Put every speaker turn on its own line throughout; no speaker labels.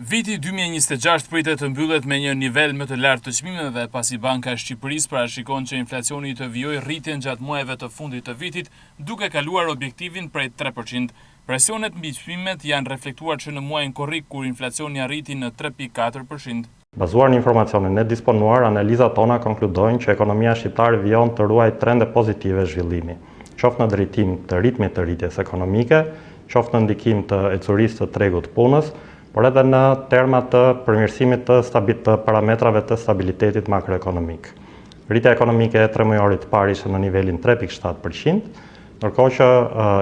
Viti 2026 pritet të mbyllet me një nivel më të lartë të çmimeve, pasi Banka e Shqipërisë parashikon që inflacioni të vijojë rritjen gjatë muajve të fundit të vitit, duke kaluar objektivin prej 3%. Presionet mbi çmimet janë reflektuar që në muajin korrik kur inflacioni arriti në 3.4%.
Bazuar në informacionin e disponuar, analizat tona konkludojnë që ekonomia shqiptare vijon të ruajë trende pozitive zhvillimi, qoftë në drejtim të ritmit të rritjes ekonomike, qoftë në ndikim të ecurisë të tregut të punës, por edhe në terma të përmirësimit të të parametrave të stabilitetit makroekonomik. Rritja ekonomike e tremujorit të parë ishte në nivelin 3.7%, ndërkohë që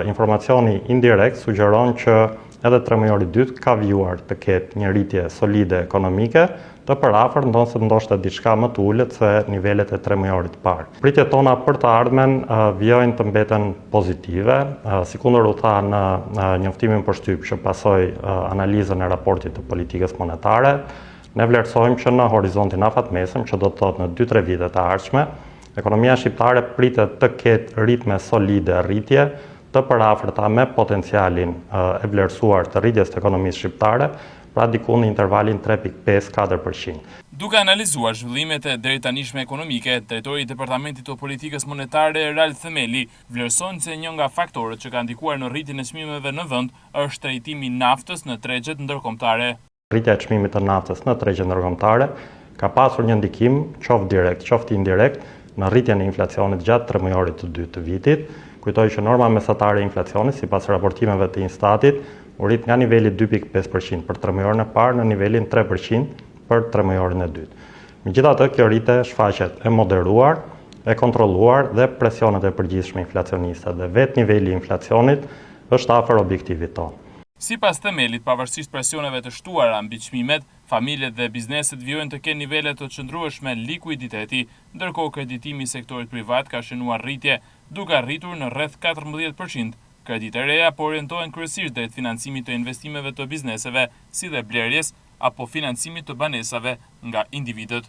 informacioni indirekt sugjeron që edhe tremujori i dytë ka vijuar të ketë një rritje solide ekonomike të përafërt, ndonëse ndoshta diçka më të ulët se nivelet e tremujorit të parë. Pritjet tona për të ardhmen vijojnë të mbeten pozitive, sikundër u tha në njoftimin për shtyp që pasoi analizën e raportit të politikës monetare, ne vlerësojmë që në horizontin afatmesëm, që do të thotë në 2-3 vitet e ardhshme, ekonomia shqiptare pritet të ketë ritme solide rritje të përafërta me potencialin e vlerësuar të rritjes të ekonomisë shqiptare, pra diku në intervalin 3.5-4%.
Duke analizuar zhvillimet e deritanishme ekonomike, drejtori i Departamentit të Politikës Monetare Erald Themeli vlerëson se një nga faktorët që ka ndikuar në rritjen e çmimeve në vend është shtrenjtimi i naftës në tregjet ndërkombëtare.
Rritja e çmimit të naftës në tregjet ndërkombëtare ka pasur një ndikim, qoftë direkt, qoftë indirekt, në rritjen e inflacionit gjatë tremujorit të dytë të vitit. Kujtoj që norma mesatare e inflacionit, sipas raportimeve të Instatit, u rrit nga niveli 2.5% për tremujorin e parë në nivelin 3% për tremujorin e dytë. Megjithatë, kjo rritje shfaqet e moderuar, e kontrolluar dhe presionet e përgjithshme inflacioniste dhe vetë niveli i inflacionit është afër objektivit tonë.
Sipas Themelit, pavarësisht presioneve të shtuara mbi çmimet, familjet dhe bizneset vijojnë të kenë nivele të qëndrueshme likuiditeti, ndërkohë kreditimi i sektorit privat ka shënuar rritje, duke arritur në rreth 14%. Kreditë e reja po orientohen kryesisht drejt financimit të investimeve të bizneseve, si dhe blerjes apo financimit të banesave nga individët.